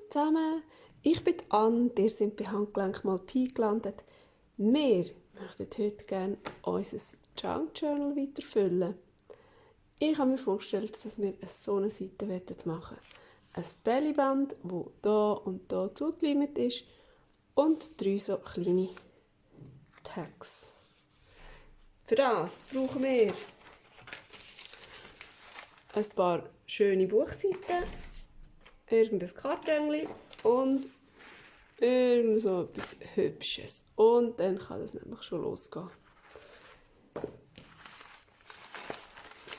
zusammen, ich bin Anne, ihr seid bei Handgelenk mal Pi gelandet. Wir möchten heute gerne unser Junk Journal weiterfüllen. Ich habe mir vorgestellt, dass wir so eine Seite machen wollen. Ein Bellyband, das hier und hier zugeleimt ist und 3 so kleine Tags. Für das brauchen wir ein paar schöne Buchseiten, irgendein Kartönchen und irgend so etwas Hübsches. Und dann kann es nämlich schon losgehen.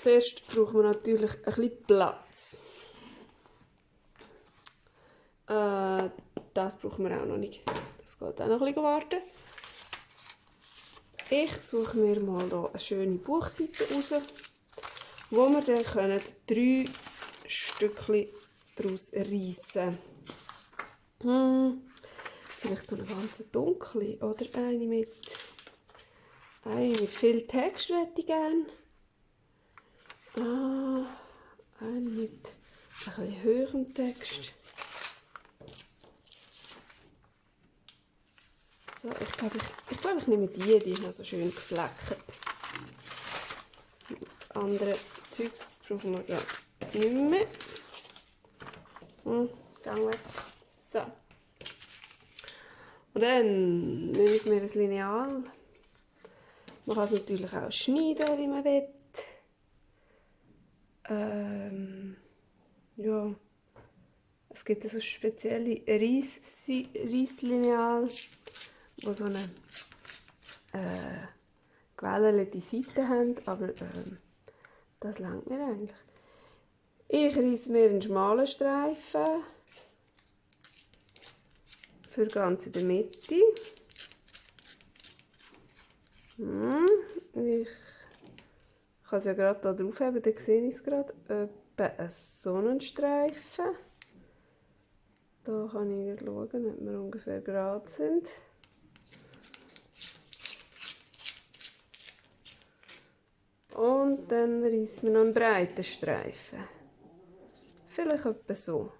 Zuerst brauchen wir natürlich ein bisschen Platz. Das brauchen wir auch noch nicht. Das geht auch noch ein bisschen warten. Ich suche mir mal hier eine schöne Buchseite raus, wo wir dann 3 Stückchen daraus reissen können. Vielleicht so eine ganz dunkle oder eine mit viel Text hätte ich gerne. Eine mit ein bisschen höherem Text. So, ich glaube, ich nehme die ist noch so schön gefleckt. Das andere Zeugs brauchen wir gerade nicht mehr. Gang weg. So. Und dann nehme ich mir ein Lineal. Man kann es natürlich auch schneiden, wie man will. Ja. Es gibt so spezielle Reisslineal, die so eine gewählte Seite haben, aber das reicht mir eigentlich. Ich reisse mir einen schmalen Streifen für ganz in der Mitte. Ich kann es ja gerade hier drauf haben, dann sehe ich es gerade. Etwa einen Sonnenstreifen. Da kann ich schauen, ob wir ungefähr gerade sind. Und dann reissen wir noch einen breiten Streifen. Vielleicht etwa so.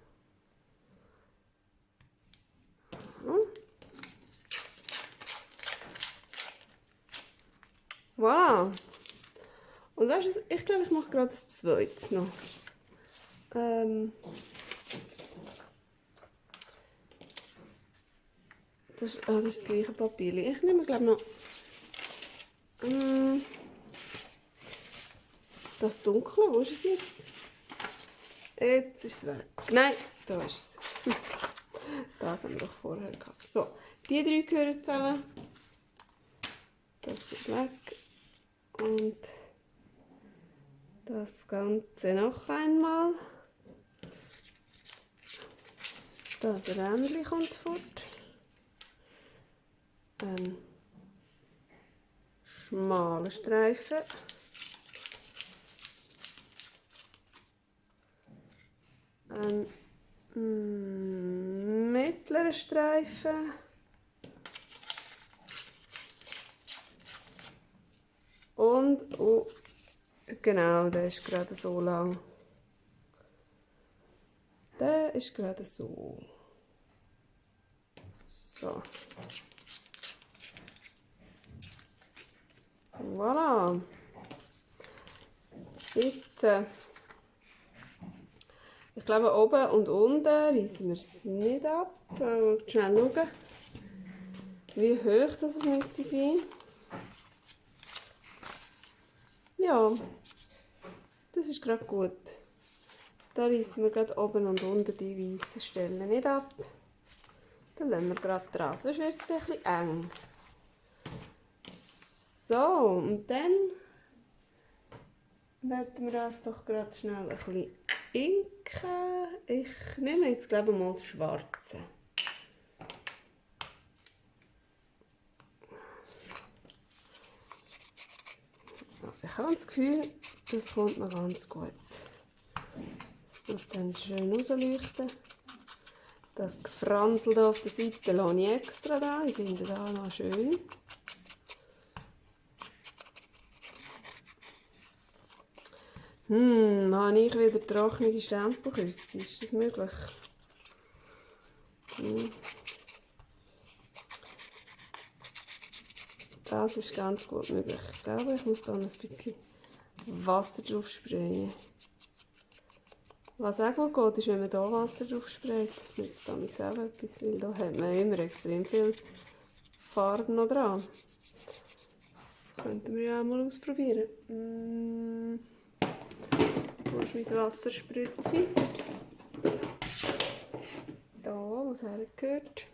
Wow! Und weißt du, ich glaube, ich mache gerade das zweites noch. Das ist das gleiche Papier. Ich nehme, glaube ich, noch das Dunkle. Wo ist es jetzt? Jetzt ist es weg. Nein, da ist es. Das haben wir doch vorher gehabt. So, die 3 gehören zusammen. Das geht weg. Und das Ganze noch einmal. Das Rändchen kommt fort. Ein schmaler Streifen. Ein mittlerer Streifen. Und, oh, genau, der ist gerade so lang. Der ist gerade so. So. Voilà. Jetzt, ich glaube, oben und unten reißen wir es nicht ab. Schnell schauen, wie hoch das müsste sein. Ja, das ist gerade gut. Da reißen wir gerade oben und unten die weißen Stellen nicht ab. Dann lassen wir gerade dran, sonst wird es ein bisschen eng. So, und dann werden wir das doch gerade schnell ein bisschen inken. Ich nehme jetzt, glaube ich, mal das Schwarze. Ich habe das Gefühl, das kommt noch ganz gut. Das tut dann schön rausleuchten. Das Gefransel hier auf der Seite lasse ich extra da. Ich finde das noch schön. Habe ich wieder trockene Stempelküsse? Ist das möglich? Das ist ganz gut möglich. Ich glaube, ich muss da noch ein bisschen Wasser drauf sprayen. Was auch gut geht, ist, wenn man hier Wasser drauf sprayt. Das nützt damit auch etwas, weil da hat man immer extrem viel Farbe noch dran. Das könnten wir ja auch mal ausprobieren. Wo ist mein Wasserspritze? Da, wo es hergehört.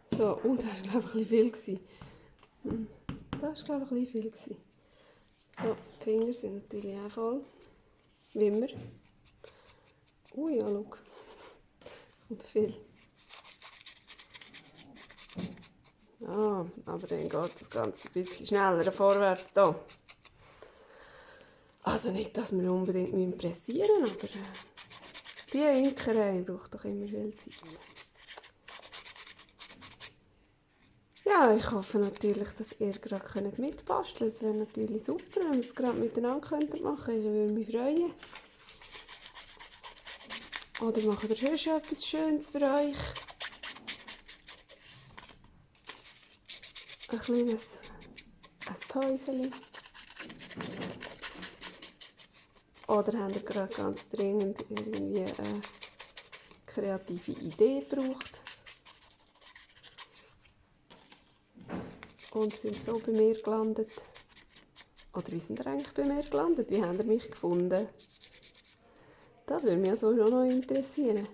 So, oh, das war glaube ich ein bisschen viel. Das war glaube ich ein bisschen viel. So, die Finger sind natürlich auch voll. Wie immer. Ja, schau. Und viel. Ja, aber dann geht das Ganze ein bisschen schneller vorwärts da. Also nicht, dass wir unbedingt pressieren müssen, aber die Imkerei braucht doch immer viel Zeit. Ja, ich hoffe natürlich, dass ihr gerade mitbasteln könnt. Es wäre natürlich super, wenn wir es gerade miteinander machen könnten. Ich würde mich freuen. Oder macht ihr sonst etwas Schönes für euch? Ein kleines Päuschen. Oder habt ihr gerade ganz dringend irgendwie eine kreative Idee gebraucht? Und sind so bei mir gelandet. Oder wie sind ihr eigentlich bei mir gelandet? Wie habt ihr mich gefunden? Das würde mich also schon noch interessieren.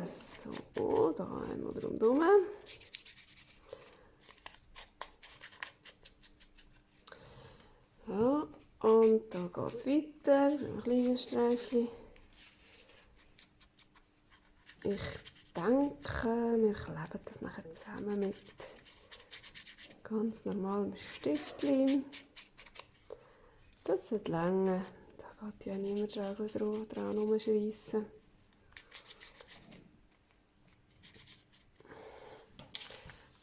So, da einmal rundherum. Ja, und da geht es weiter. Ein kleines Streifchen. Ich denke, wir kleben das nachher zusammen mit ganz normalem Stiftleim. Das sollte reichen. Da geht ja niemand dran rumschreissen.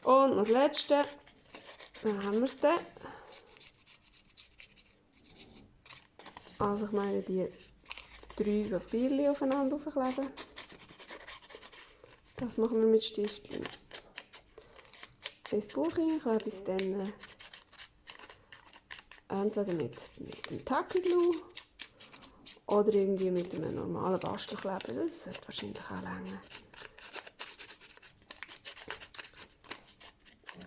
Und das letzte, dann haben wir es dann. Also ich meine die 3 Papierchen aufeinander aufkleben. Das machen wir mit Stiftchen. Ins Buch hinein klebe ich es dann entweder mit dem Tacky Glue oder irgendwie mit einem normalen Bastelkleber. Das sollte wahrscheinlich auch reichen.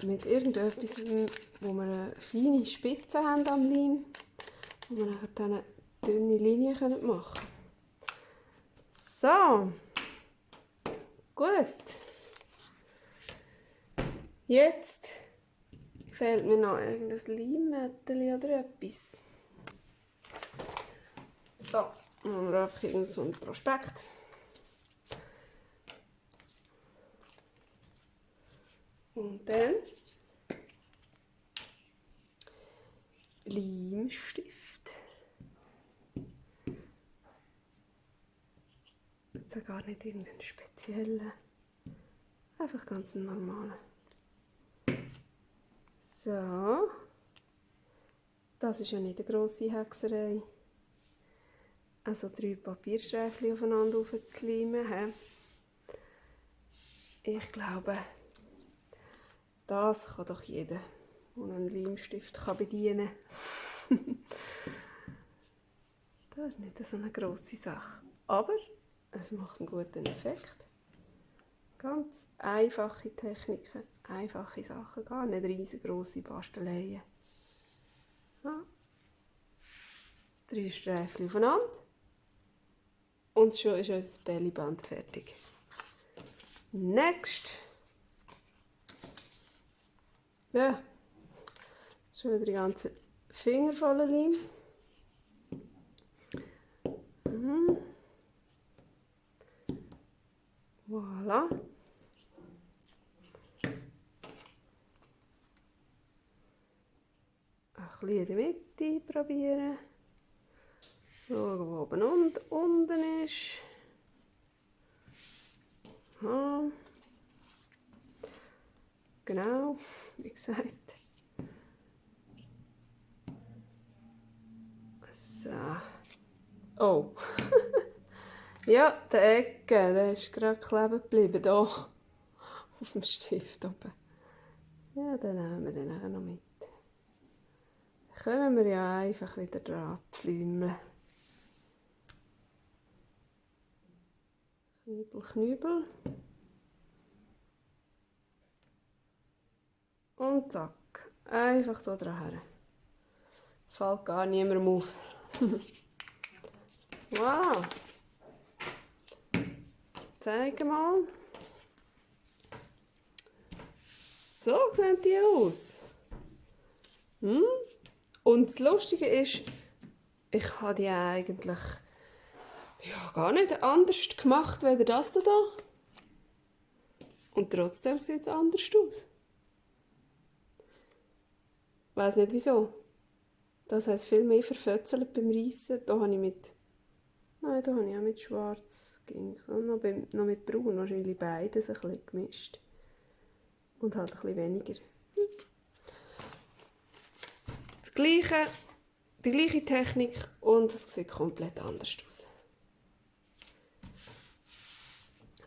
Mit irgendetwas, wo wir eine feine Spitze haben am Leim, wo wir dann dünne Linien machen können. So, gut. Jetzt fehlt mir noch irgendein Leimmättchen oder etwas. So, dann haben wir einfach irgend so einen Prospekt. Und dann Leimstift. Jetzt gar nicht irgendeinen speziellen, einfach ganz normalen. So, das ist ja nicht eine grosse Hexerei. Also 3 Papierstreifen aufeinander aufzuleimen. Ich glaube, das kann doch jeder, der einen Leimstift bedienen kann. Das ist nicht so eine grosse Sache. Aber es macht einen guten Effekt. Ganz einfache Techniken, einfache Sachen, gar nicht riesengroße Basteleien. Ja. 3 Streifen aufeinander und schon ist unser Bellyband fertig. Next. Ja, schon wieder die ganzen Finger voller Leim. Voilà. Ein bisschen in der Mitte probieren. Schauen, wo oben und unten ist. Aha. Genau, wie gesagt. Oh. Ja, der Ecke, der ist gerade kleben geblieben, hier. Auf dem Stift oben. Ja, den nehmen wir dann auch noch mit. Können wir ja einfach wieder dran pflümeln. Knübel, Knübel. Und zack. Einfach so dran her. Fällt gar niemandem auf. Wow. Zeig mal. So sehen die aus. Und das Lustige ist, ich habe die eigentlich gar nicht anders gemacht als das da. Und trotzdem sieht es anders aus. Ich weiss nicht wieso. Das hat viel mehr verfötzelt beim Reissen. Da habe ich da habe ich auch mit Schwarz und noch mit Braun, wahrscheinlich beides ein bisschen gemischt. Und halt ein bisschen weniger. Die gleiche Technik und es sieht komplett anders aus.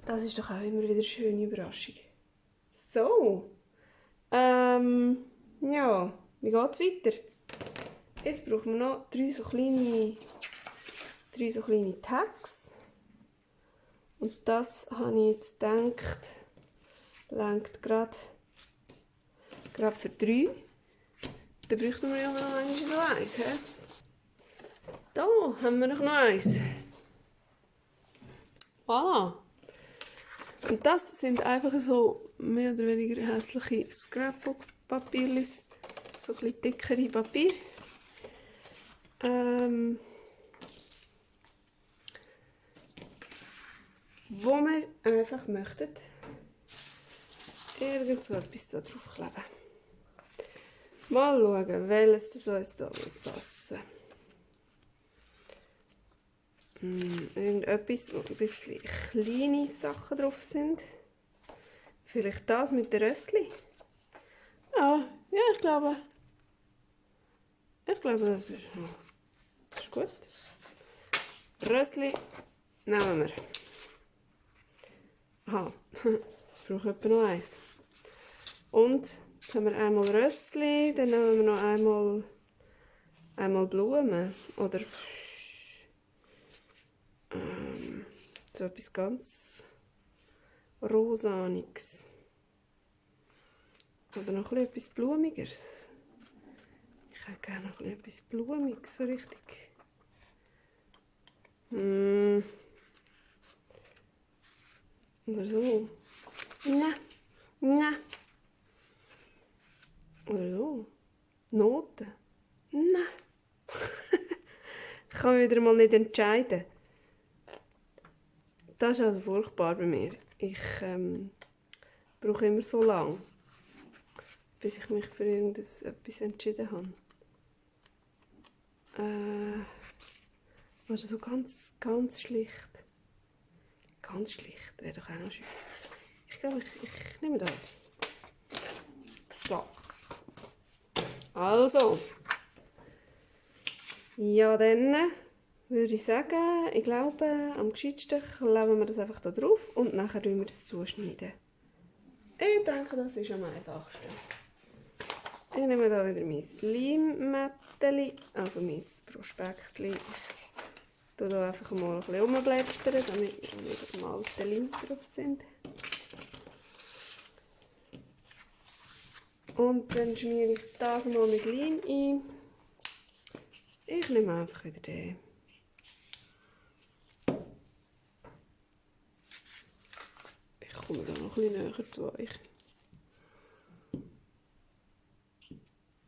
Das ist doch auch immer wieder eine schöne Überraschung. So, ja, wie geht's weiter? Jetzt brauchen wir noch drei so kleine Tags. Und das habe ich jetzt gedacht, reicht gerade für 3. Dann bräuchten wir ja noch einmal so eins. He? Da haben wir noch eins. Voilà. Und das sind einfach so mehr oder weniger hässliche Scrapbook-Papierlis. So ein bisschen dickere Papier. Wo wir einfach möchten, irgend so etwas da drauf kleben. Mal schauen, welches das uns da passen. Irgendetwas, wo ein bisschen kleine Sachen drauf sind. Vielleicht das mit den Rössli. Ja, ich glaube, das ist gut. Rössli nehmen wir. Aha, ich brauche etwa noch eins. Und jetzt haben wir einmal Rössli, dann nehmen wir noch einmal Blumen. Oder so etwas ganz Rosaniges. Oder noch etwas Blumigeres. Ich hätte gerne noch etwas Blumiges, so richtig. Oder so. Nein. Oder so. Noten. Nein. Ich kann mich wieder mal nicht entscheiden. Das ist also furchtbar bei mir. Ich brauche immer so lange, bis ich mich für irgendetwas entschieden habe. Also so ganz schlicht. Ganz schlicht wäre doch auch noch schön. Ich glaube, ich nehme das. So. Also. Ja, dann würde ich sagen, ich glaube, am gescheitsten kleben wir das einfach da drauf und nachher schneiden wir es zuschneiden. Ich denke, das ist am einfachsten. Ich nehme hier wieder mein Leimmätteli, also mein Prospektli. Ich tue hier einfach mal ein bisschen rumblättern, damit wir wieder mal alte Leim drauf sind. Und dann schmiere ich das mal mit Leim ein. Ich nehme einfach wieder den. Ich komme da noch ein bisschen näher zu euch.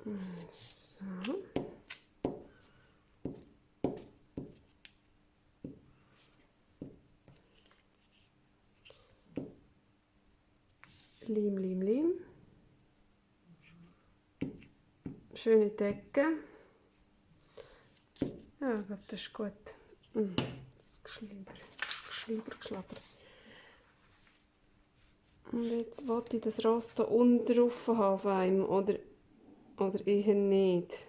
So. Leim. Schöne Decke. Ja, ich glaube, das ist gut. Das Geschlieber. Und jetzt wollte ich das Rost hier unten drauf haben auf einem, oder eher nicht.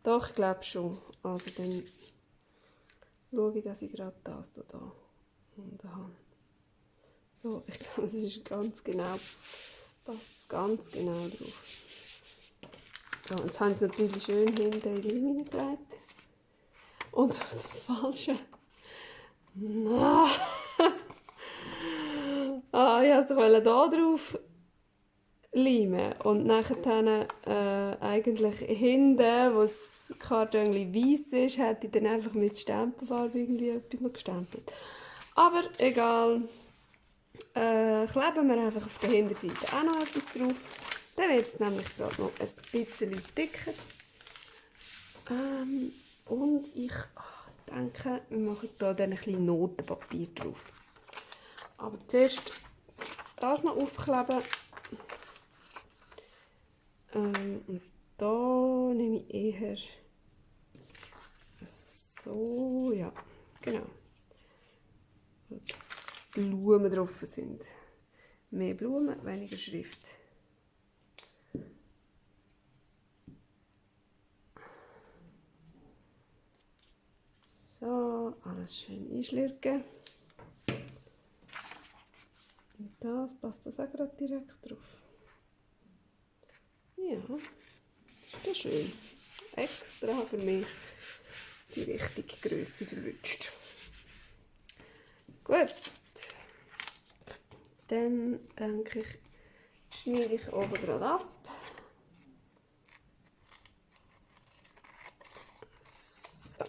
Doch, ich glaube schon. Also dann schaue ich, dass ich gerade das hier unten habe. So, ich glaube, es ist ganz genau, passt ganz genau drauf. So, jetzt habe ich es natürlich schön hinten in die Linie gelegt. Und aus dem falschen... Nein! Ich wollte hier drauf leimen. Und nachher eigentlich hinten, wo das Karton weiss ist, hätte ich dann einfach mit Stempelfarbe irgendwie etwas noch gestempelt. Aber egal. Kleben wir einfach auf der Hinterseite auch noch etwas drauf. Dann wird es nämlich gerade noch ein bisschen dicker. Und ich denke, wir machen hier dann ein bisschen Notenpapier drauf. Aber zuerst das noch aufkleben. Und da nehme ich eher so, ja, genau. Blumen drauf sind. Mehr Blumen, weniger Schrift. So, alles schön einschlirken. Und das passt das auch gerade direkt drauf. Ja, ist das schön. Extra für mich die richtige Größe verwünscht. Gut. Dann denke ich, schneide ich oben gerade ab. So.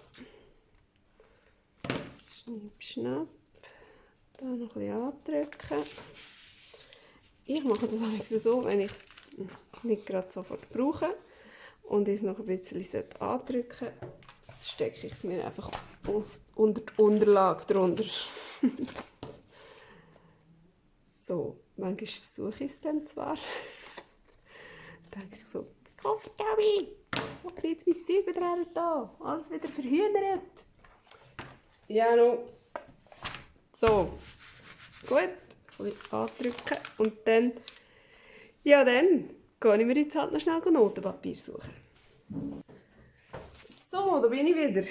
Schnipp, schnapp. Da noch ein bisschen andrücken. Ich mache das manchmal so, wenn ich es nicht gerade sofort brauche und ich es noch ein bisschen andrücken sollte, stecke ich es mir einfach unter die Unterlage drunter. So, manchmal suche ich es dann zwar. Denke ich so, Kopf, Gabi, wo kriegt mein Zeug wieder her da? Alles wieder verhühnert. Ja, no. So, gut, ein bisschen andrücken und dann, ja dann, gehe ich mir jetzt halt noch schnell Notenpapier suchen. So, da bin ich wieder.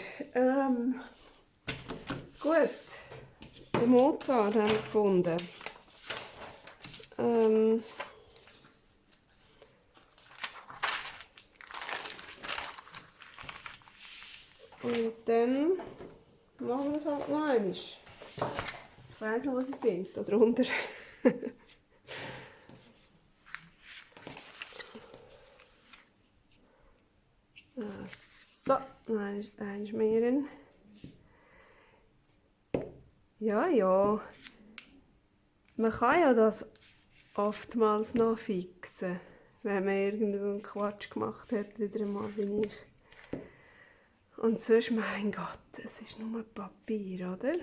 Gut, den Mozart habe ich gefunden. Und dann machen wir es halt noch einmal. Ich weiss noch, was sie sind, da drunter. So, eins mehr. Ja. Man kann ja das oftmals noch fixen, wenn man irgendeinen Quatsch gemacht hat, wieder einmal wie ich. Und sonst, mein Gott, es ist nur Papier, oder?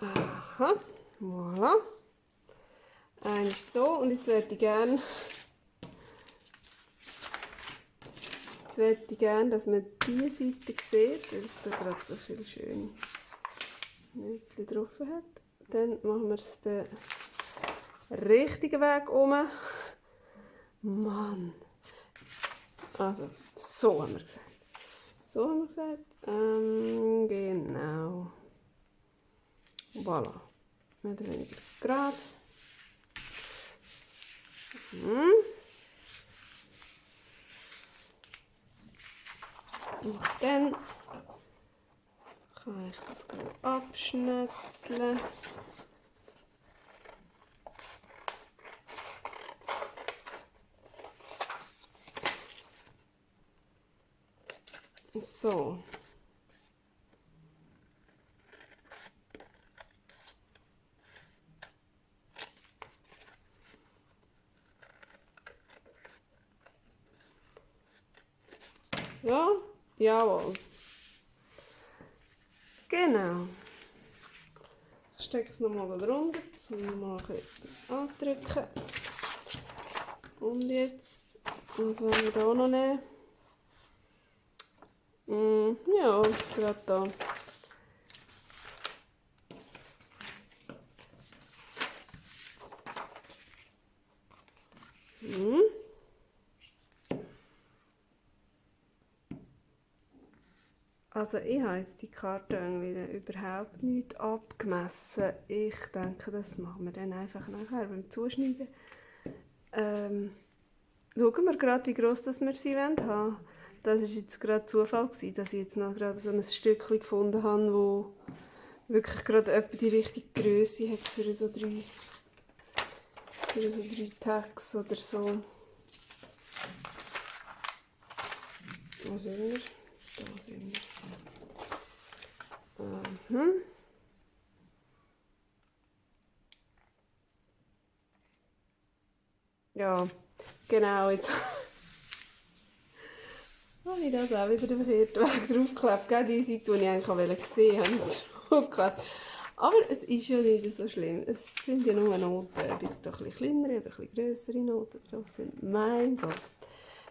Aha, voilà. Eins so, und jetzt möchte ich gerne, dass man diese Seite sieht, weil es da gerade so viele schöne Nötchen drauf hat. Dann machen wir es den richtigen Weg um. Mann! Also, so haben wir gesagt. So haben wir gesagt. Genau. Voilà. Mehr oder weniger gerade. Und dann kann ich das gerade abschnetzeln. So. Ja, jawohl. Genau. Ich stecke es nochmal drunter, um nochmal ein bisschen andrücken. Und jetzt, was wollen wir da noch nehmen? Ja, gerade da. Also ich habe jetzt die Karton überhaupt nicht abgemessen. Ich denke, das machen wir dann einfach nachher beim Zuschneiden. Schauen wir gerade, wie gross das wir sie haben wollen. Das war jetzt gerade Zufall, dass ich jetzt noch gerade so ein Stückchen gefunden habe, wo wirklich gerade etwa die richtige Grösse hat für so drei Tags oder so. Wo sind wir? Da sind wir. Ja, genau, jetzt habe ich das auch wieder den verkehrten Weg draufgeklebt. Genau die Seite, die ich eigentlich gesehen wollte, habe ich draufgeklebt. Aber es ist ja nicht so schlimm. Es sind ja nur Noten, ob jetzt doch ein bisschen kleinere oder ein bisschen grössere Noten drauf sind. Mein Gott.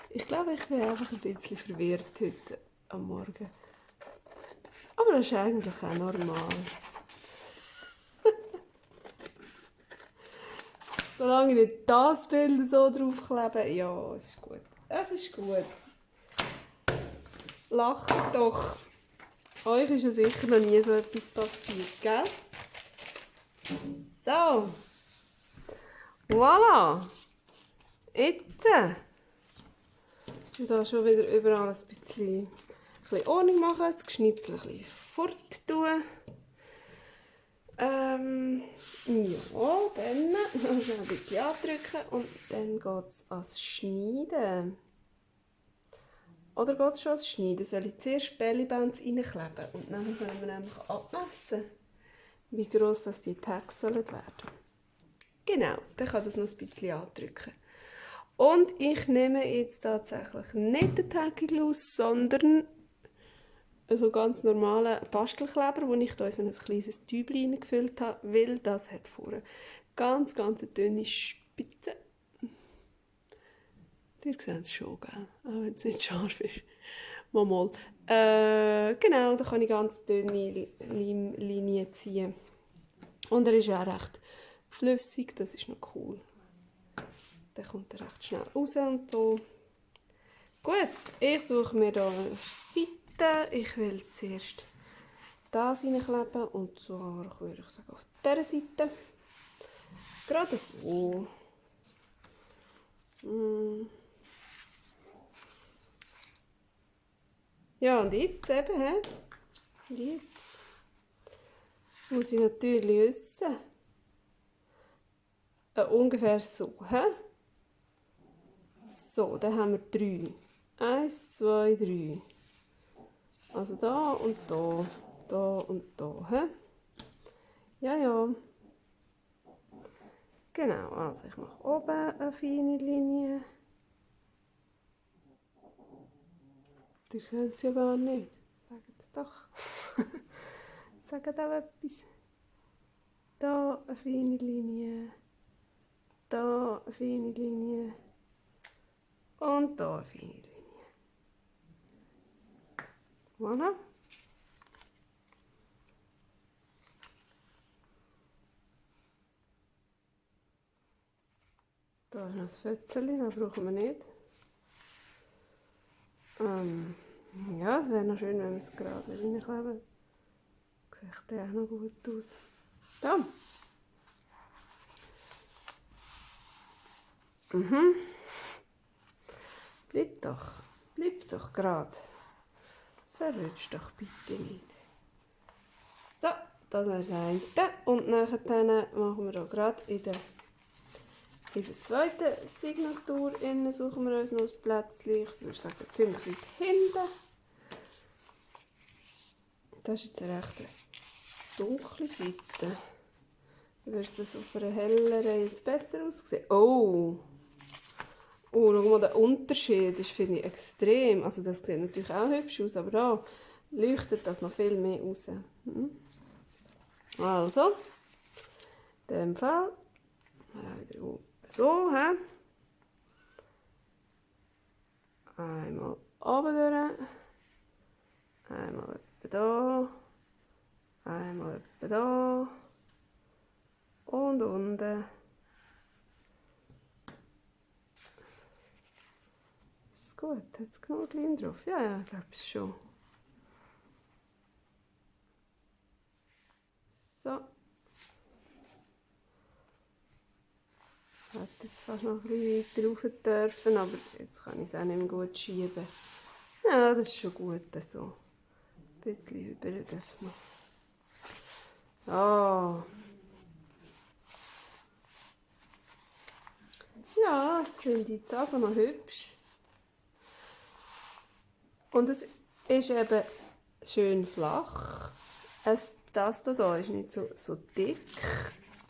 Ich glaube, ich bin einfach ein bisschen verwirrt heute am Morgen. Aber das ist eigentlich auch normal. Solange ich nicht das Bild so draufklebe, ja, ist gut. Es ist gut. Lacht doch. Euch ist ja sicher noch nie so etwas passiert, gell? So. Voilà. Jetzt. Und da schon wieder überall ein bisschen Ordnung machen, das Geschnipsel ein bisschen fort tun. Ja, dann noch ein bisschen andrücken und dann geht es ans Schneiden. Oder geht es schon ans Schneiden? Soll ich zuerst Bellybands reinkleben und dann können wir nämlich abmessen, wie gross das die Tags werden sollen. Genau, dann kann das noch ein bisschen andrücken. Und ich nehme jetzt tatsächlich nicht den Tagging-Glue, sondern so ganz normalen Bastelkleber, den ich hier in so ein kleines Tübchen gefüllt habe, weil das hat vorne ganz dünne Spitze. Ihr seht es schon, gell? Auch wenn es nicht scharf ist. Mal. Genau, da kann ich ganz dünne Linien ziehen. Und er ist auch recht flüssig, das ist noch cool. Dann kommt er recht schnell raus und so. Gut, ich suche mir hier eine Seite. Ich will zuerst das reinkleben und zwar, würde ich sagen, auf dieser Seite. Gerade so. Ja, und jetzt eben, jetzt muss ich natürlich wissen, ungefähr so, So, dann haben wir 3. 1, 2, 3. Also da und da, da und da, Ja. Genau, also ich mache oben eine feine Linie. Ihr seht es ja gar nicht. Sagt es doch. Sagt auch etwas. Da eine feine Linie. Da eine feine Linie. Und da eine feine Linie. Voilà. Da ist noch das Fötzchen, das brauchen wir nicht. Ja, es wäre noch schön, wenn wir es gerade reinkleben. Sieht der auch noch gut aus. Da. Bleib doch gerade. Verrutscht doch bitte nicht. So, das wäre das eine. Und nachher machen wir auch gerade in der zweiten Signatur suchen wir uns noch ein Plätzchen. Ich würde sagen, ziemlich weit hinten. Das ist jetzt eine recht dunkle Seite. Würde das auf einer helleren jetzt besser aussehen? Oh, schau mal, der Unterschied ist, finde ich, extrem. Also das sieht natürlich auch hübsch aus, aber da leuchtet das noch viel mehr raus. Also, in dem Fall wieder so, einmal oben durch, einmal etwa da, einmal etwa da und unten. Ist es gut? Hat es genug Leim drauf? Ja, ich glaube es schon. So. Ich hätte jetzt fast noch ein bisschen weiter rauf dürfen, aber jetzt kann ich es auch nicht mehr gut schieben. Ja, das ist schon gut so. Ein bisschen über darf es noch. Ah. Ja, das finde ich jetzt also noch hübsch. Und es ist eben schön flach. Das hier ist nicht so dick,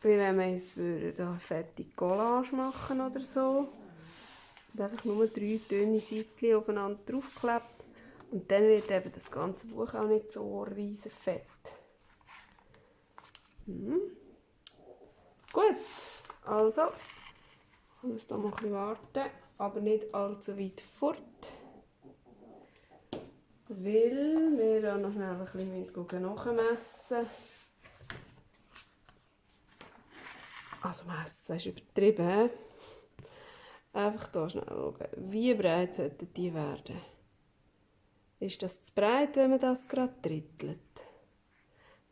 wie wenn man jetzt da fette Collage machen oder so. Es sind einfach nur 3 dünne Seitchen aufeinander draufgeklebt. Und dann wird eben das ganze Buch auch nicht so riesen fett. Gut, also, ich muss da mal ein bisschen warten, aber nicht allzu weit fort. Weil wir auch noch schnell ein bisschen nachmessen. Also messen ist übertrieben. Einfach hier schnell schauen, wie breit sollten die werden. Ist das zu breit, wenn man das gerade drittelt?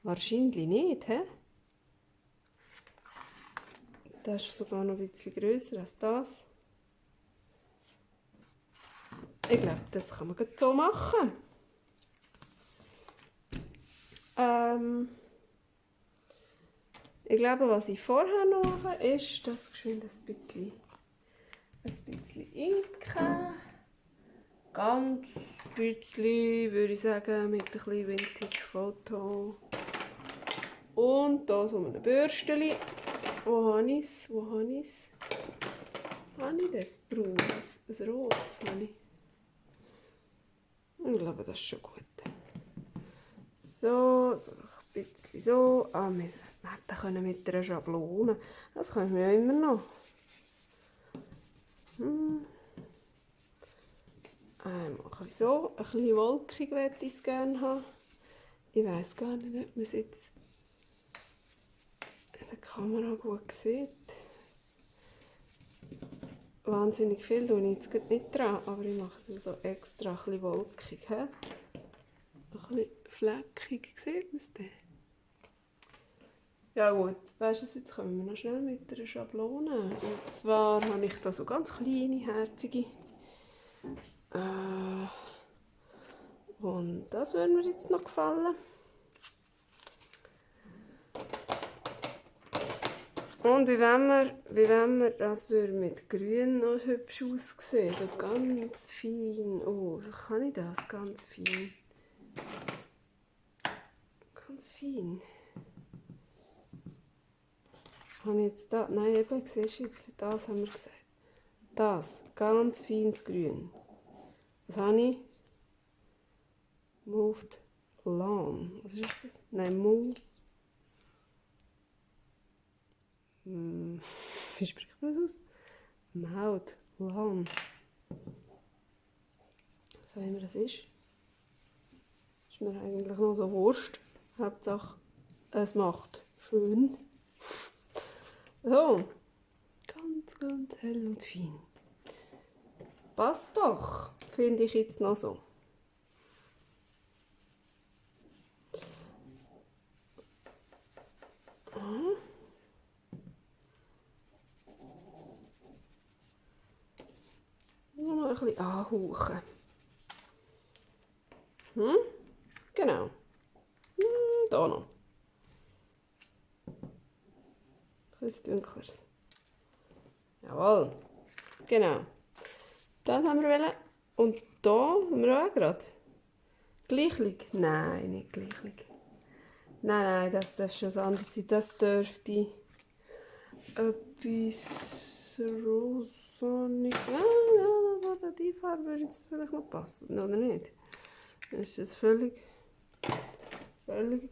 Wahrscheinlich nicht, hä? Das ist sogar noch ein bisschen grösser als das. Ich glaube, das kann man gut so machen. Ich glaube, was ich vorher noch mache, ist, das geschwind ein bisschen inken. Ganz bisschen, würde ich sagen, mit ein bisschen Vintage-Foto. Und hier so ein Bürstchen. Wo habe ich es? Habe ich das? Braun, ein rotes habe ich. Ich glaube, das ist schon gut. So ein bisschen so. Wir hätten mit einer Schablone. Das können wir ja immer noch. Einmal ein bisschen so. Ein bisschen wolkig möchte ich es gerne haben. Ich weiss gar nicht, ob man es jetzt in der Kamera gut sieht. Wahnsinnig viel tue ich jetzt nicht dran, aber ich mache es so extra ein bisschen wolkig. He? Ein bisschen fleckig, sieht man es denn? Ja gut, weißt du, jetzt kommen wir noch schnell mit einer Schablone. Und zwar habe ich da so ganz kleine, herzige. Und das würde mir jetzt noch gefallen. Und wie wenn wir das würde mit Grün noch hübsch aussehen, so ganz fein. Oh, wie kann ich das? Ganz fein. Ganz fein. Habe ich jetzt da? Nein, eben, siehst du jetzt, das haben wir gesagt. Das, ganz feines Grün. Was habe ich? Moved Lawn. Was ist das? Nein, wie spricht man das aus? Mouth Lawn. So wie immer das ist. Ist mir eigentlich noch so wurscht. Hauptsache, es macht schön. So. Ganz hell und fein. Passt doch, finde ich jetzt noch so. Nur noch ein bisschen anhauchen. Genau. Da noch. Etwas dunkleres. Jawohl. Genau. Das haben wir wollen. Und da haben wir auch gerade. Gleichlich? Nein, nicht gleichlich. Nein, das darf schon was anderes sein. Das dürfte etwas rosa nicht. Nein, die Farbe würde jetzt vielleicht noch passen, oder nicht? Das ist das völlig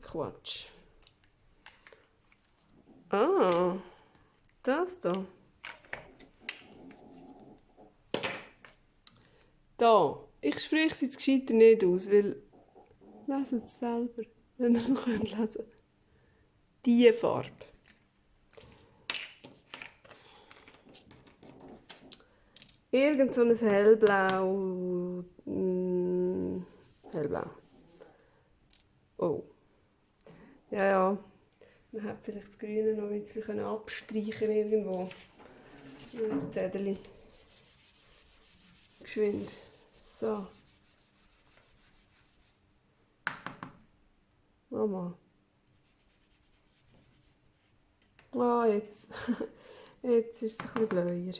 Quatsch. Ah, das da. Da. Ich spreche es jetzt gescheiter nicht aus, weil lesen es selber, wenn ihr es noch lesen könnt. Diese Farbe. Irgend so ein hellblau. Hellblau. Oh. Ja. Man hätte vielleicht das Grüne noch ein bisschen abstreichen irgendwo. Ein Zettel. Geschwind. So. Mama. Ah, jetzt. Jetzt ist es ein bisschen bläuer.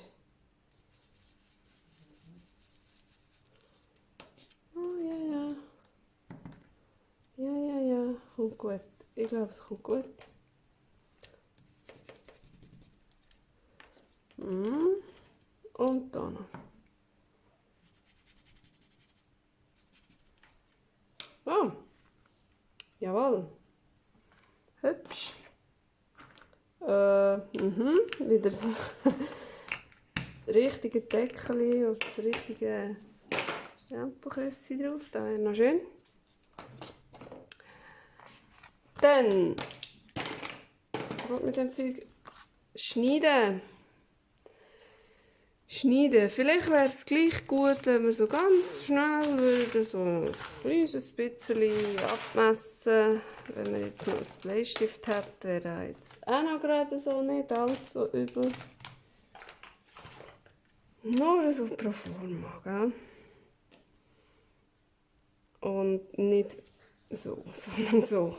Oh, ja, ja. Ja, ja, ja. Kommt gut. Ich glaube, es kommt gut. Und da noch. Oh. Jawohl. Hübsch. Wieder das richtige Deckel und das richtige Stempelküsschen drauf. Das wäre noch schön. Dann mit dem Zeug schneiden. Vielleicht wäre es gleich gut, wenn wir so ganz schnell würden, so ein kleines bisschen abmessen. Wenn man jetzt noch einen Bleistift hat, wäre das jetzt auch noch gerade so nicht allzu übel. Nur so pro forma, gell? Und nicht so, sondern so.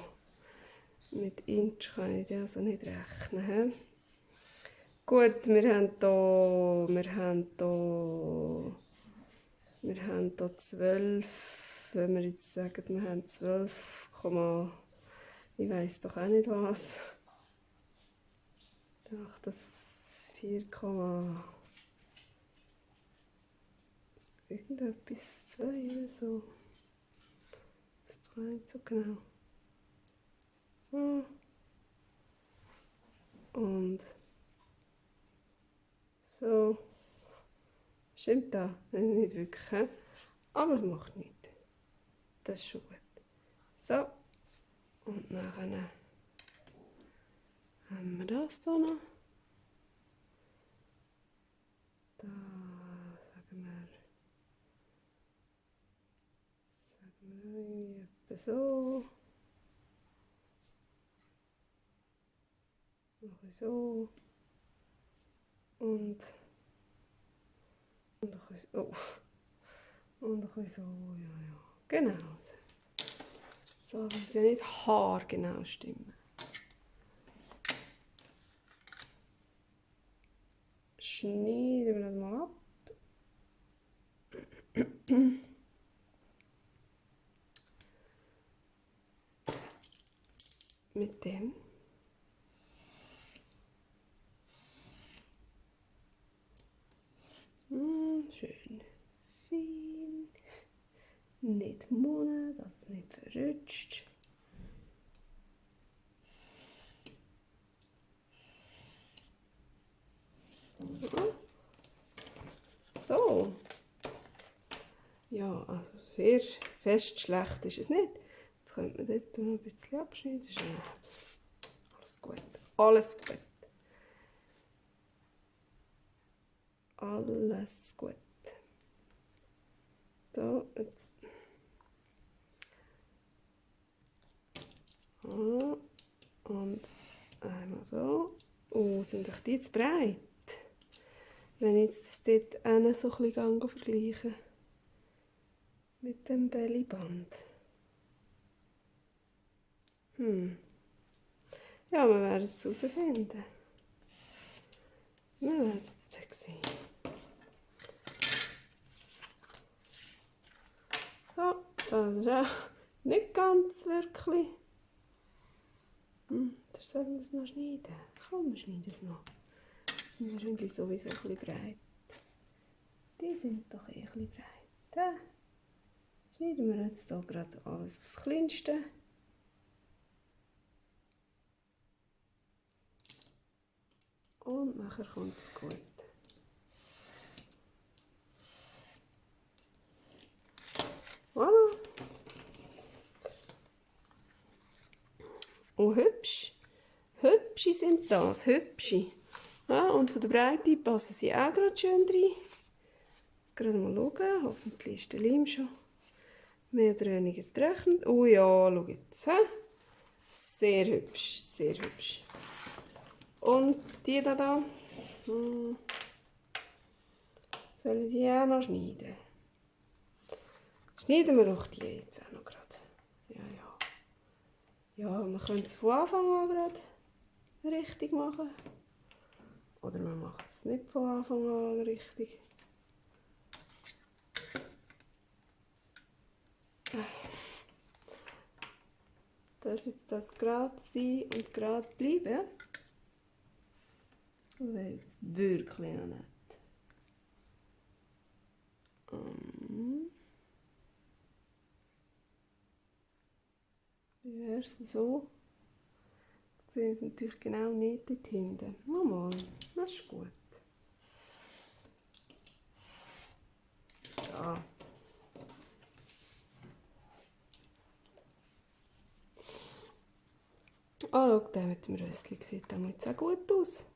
Mit Inch kann ich ja so nicht rechnen. He? Gut, wir haben hier 12, wenn wir jetzt sagen, wir haben 12, ich weiss doch auch nicht was. Ich dachte, das 4, irgendetwas 2 oder so. Das ist doch nicht so genau. Und so. Stimmt das? Nicht wirklich. He? Aber es macht nichts. Das ist schon gut. So. Und dann haben wir das hier noch. Da sagen wir etwa so. Noch so. Und ein bisschen so. Und ein bisschen so, ja. Genau. So muss ja nicht haargenau stimmen. Schneiden wir das mal ab. Mit dem. Schön fein. Nicht munnen, dass es nicht verrutscht. So. Ja, also sehr fest schlecht ist es nicht. Jetzt könnte man dort noch ein bisschen abschneiden. Ist alles gut. Alles gut. Alles gut. So, jetzt. Und einmal so. Oh, sind doch die zu breit? Wenn ich jetzt das dort so ein bisschen vergleiche mit dem Bellyband. Ja, wir werden es herausfinden. Wir werden es dann sehen. So, das ist auch nicht ganz wirklich. Da sollten wir es noch schneiden. Komm, wir schneiden es noch. Das sind wahrscheinlich sowieso ein bisschen breit. Die sind doch ein bisschen breit. Schneiden wir jetzt hier gerade alles aufs Kleinste. Und nachher kommt es gut. Voilà. Und hübsch. Hübsche sind das, hübsche. Ja, und von der Breite passen sie auch gerade schön rein. Gerade mal schauen, hoffentlich ist der Leim schon mehr oder weniger getrocknet. Oh ja, schau jetzt. Sehr hübsch, sehr hübsch. Und die da, sollen wir die auch noch schneiden? Schneiden wir doch die jetzt auch noch gerade. Ja, ja. Ja, wir können es von Anfang an gerade richtig machen. Oder wir machen es nicht von Anfang an richtig. Darf jetzt das gerade sein und gerade bleiben? Das wäre jetzt wirklich noch nett. Wie wäre es so? Ich sehe es natürlich genau nicht dort hinten. Mal, das ist gut. So. Schau, der mit dem Röstchen sieht jetzt auch gut aus.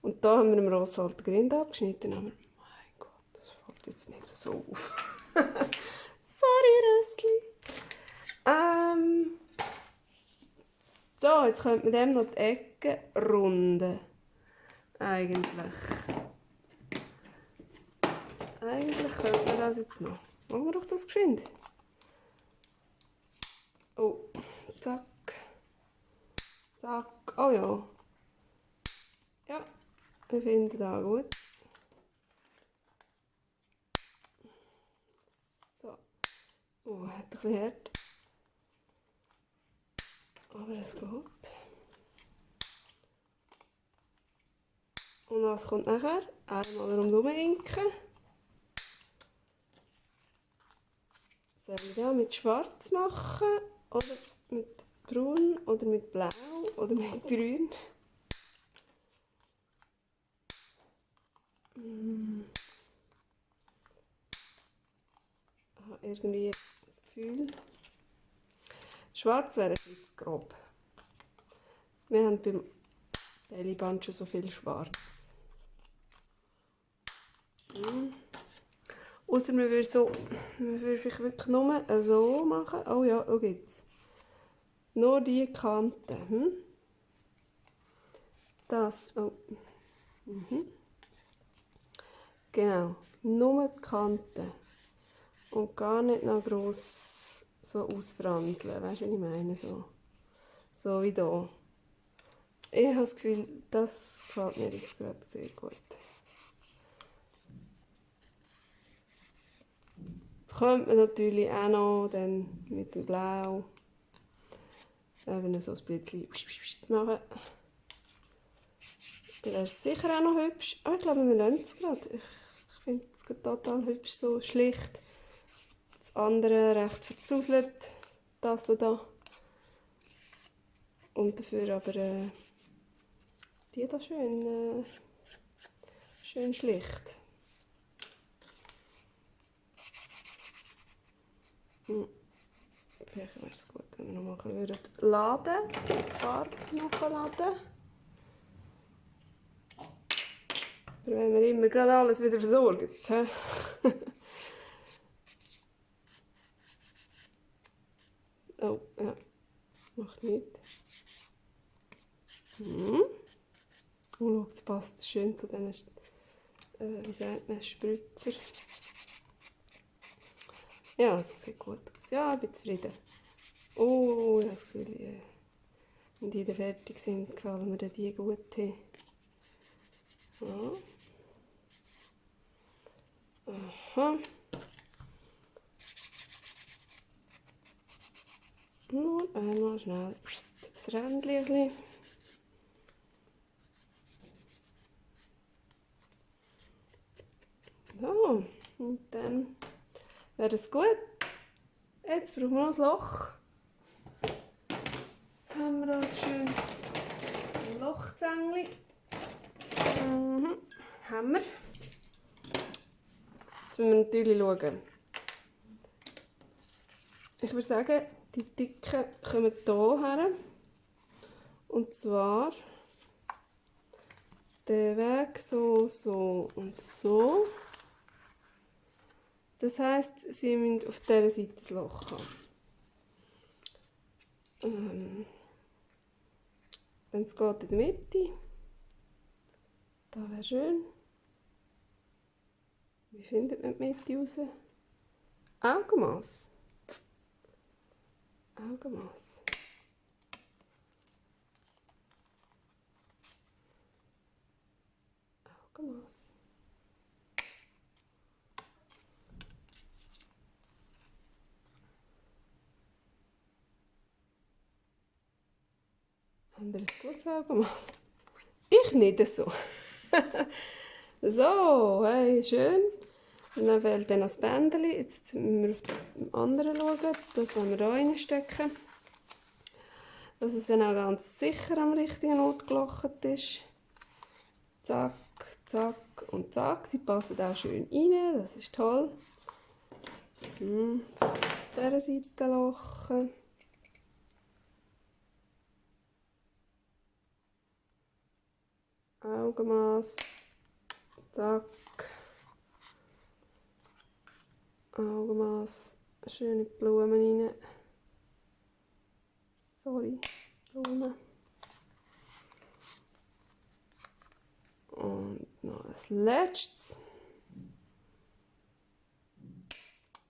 Und da haben wir im Roswald den Grind abgeschnitten. Aber mein Gott, das fällt jetzt nicht so auf. Sorry, Röstli. So, jetzt könnte man dem noch die Ecke runden. Eigentlich könnte man das jetzt noch. Machen wir doch das geschwind. Oh, zack. Zack. Oh ja. Ja, wir finden das gut. So. Oh, hat ein bisschen hart. Aber es geht. Und was kommt nachher? Einmal rundherum inken. Soll ich das mit Schwarz machen? Oder mit Braun? Oder mit Blau? Oder mit Grün? Ich habe irgendwie das Gefühl, Schwarz wäre ein bisschen zu grob. Wir haben beim Bellyband schon so viel Schwarz. Ausser man würde vielleicht wirklich nur so machen. Oh ja, schau jetzt. Nur die Kanten. Das. Oh. Genau. Nur die Kanten. Und gar nicht noch gross so ausfranseln. Weißt du, was ich meine? So wie hier. Ich habe das Gefühl, das gefällt mir jetzt gerade sehr gut. Jetzt könnte man natürlich auch noch dann mit dem Blau eben so ein bisschen machen. Wäre es sicher auch noch hübsch. Aber ich glaube, wir lassen es gerade. Ich finde es total hübsch, so schlicht. Das andere recht verzuselt, das da. Und dafür aber die da schön schlicht. Vielleicht wäre es gut, wenn wir noch mal ein bisschen laden, die Farbe noch laden. Aber wenn wir immer gerade alles wieder versorgen. Oh, ja, macht nichts. Und schau, es passt schön zu diesen, wie sagt man, Spritzer. Ja, es sieht gut aus. Ja, ich bin zufrieden. Oh, ich habe das Gefühl, wenn die dann fertig sind, gefallen mir die gut haben. Ja. Aha. Nur einmal schnell das Rändchen. So, und dann wäre es gut. Jetzt brauchen wir noch ein Loch. Haben wir da ein schönes Lochzängli. Haben wir. Jetzt müssen wir natürlich schauen. Ich würde sagen, die Dicken kommen hier her. Und zwar der Weg so, so und so. Das heisst, sie müssen auf dieser Seite ein Loch haben. wenn es geht, in der Mitte. Da wäre schön. Wie findet man die Mitte raus? Augenmaß. Augenmaß. Augenmaß. Haben ihr ein gutes Augenmaß? Ich nicht so. So, hey, schön. Und dann fehlt dann noch das Bändchen. Jetzt müssen wir auf das andere schauen. Das wollen wir hier reinstecken. Dass es dann auch ganz sicher am richtigen Ort gelocht ist. Zack, zack und zack. Sie passen auch schön rein. Das ist toll. Auf dieser Seite lochen. Augenmaß. Zack. Augenmaß. Schöne Blumen rein. Sorry, Blumen. Und noch als letztes.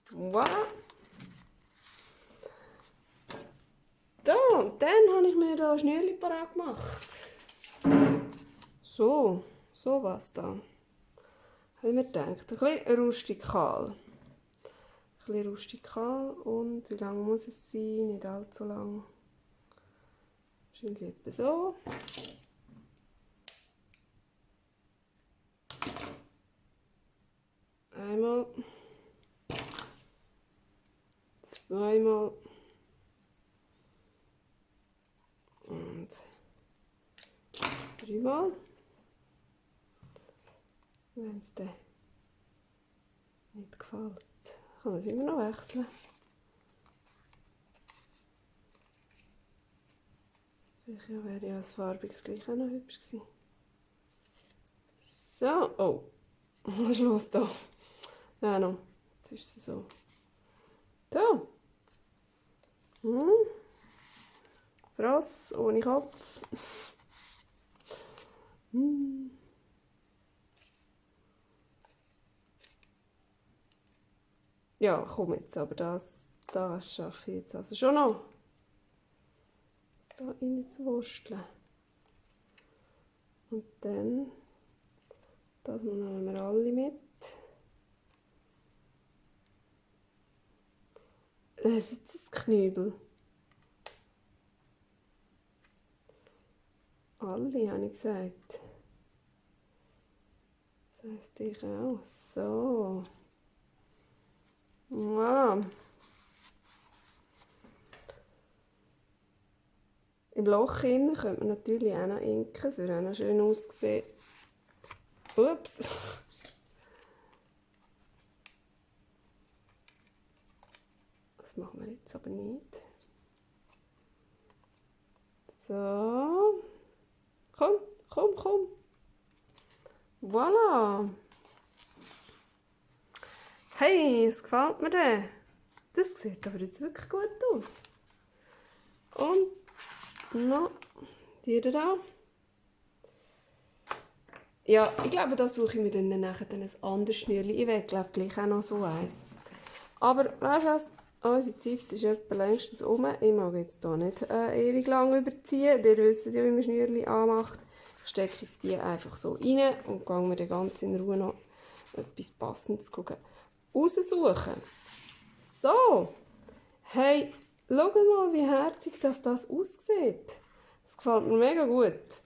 Voilà. Da, und dann habe ich mir da ein Schnürchen parat gemacht. So was da. Habe ich mir gedacht. Ein bisschen rustikal. Ein bisschen rustikal und wie lange muss es sein? Nicht allzu lang. Wahrscheinlich etwa so. Einmal. Zweimal. Und dreimal. Wenn es dir nicht gefällt, kann man es immer noch wechseln. Vielleicht wäre ja das farbiges gleich auch noch hübsch gewesen. So, oh, was ist los da? Ja, noch. Jetzt ist es so. So. Tross ohne Kopf. Ja, komm jetzt, aber das schaffe ich jetzt also schon noch. Da rein zu wursteln. Und dann, das nehmen wir alle mit. Das ist jetzt ein Knübel. Alle, habe ich gesagt. Das heisst, ich auch. So. Voilà. Im Loch innen könnte man natürlich auch noch inken. Es würde auch noch schön aussehen. Ups. Das machen wir jetzt aber nicht. So. Komm. Voilà. Hey, es gefällt mir denn. Das sieht aber jetzt wirklich gut aus. Und noch die da. Ja, ich glaube, da suche ich mir dann nachher ein anderes Schnürchen. Ich will, glaube gleich auch noch so eins. Aber weißt du was? Unsere Zeit ist etwa längstens um. Ich mag jetzt hier nicht ewig lang überziehen. Ihr wisst ja, wie man Schnürchen anmacht. Ich stecke jetzt die einfach so rein und gehe mir dann ganz in Ruhe noch etwas Passendes raussuchen. So, hey, schau mal, wie herzig das aussieht. Das gefällt mir mega gut.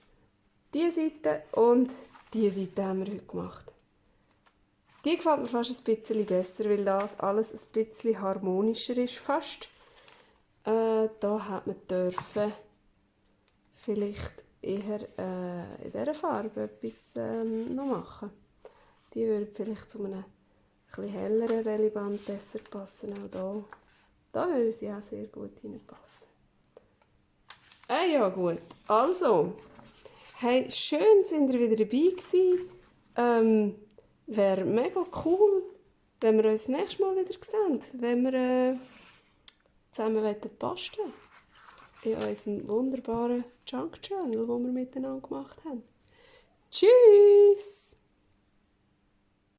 Diese Seite und diese Seite haben wir heute gemacht. Die gefällt mir fast ein bisschen besser, weil das alles ein bisschen harmonischer ist fast. Da hat man dürfen vielleicht eher in dieser Farbe etwas noch machen. Die würde vielleicht zu einem etwas helleren Bellyband besser passen, auch hier. Da würde sie auch sehr gut hineinpassen. Ja gut, also, hey, schön sind ihr wieder dabei gewesen. Wäre mega cool, wenn wir uns das nächste Mal wieder sehen, wenn wir zusammen basteln. in unserem wunderbaren Junk Journal, das wir miteinander gemacht haben. Tschüss!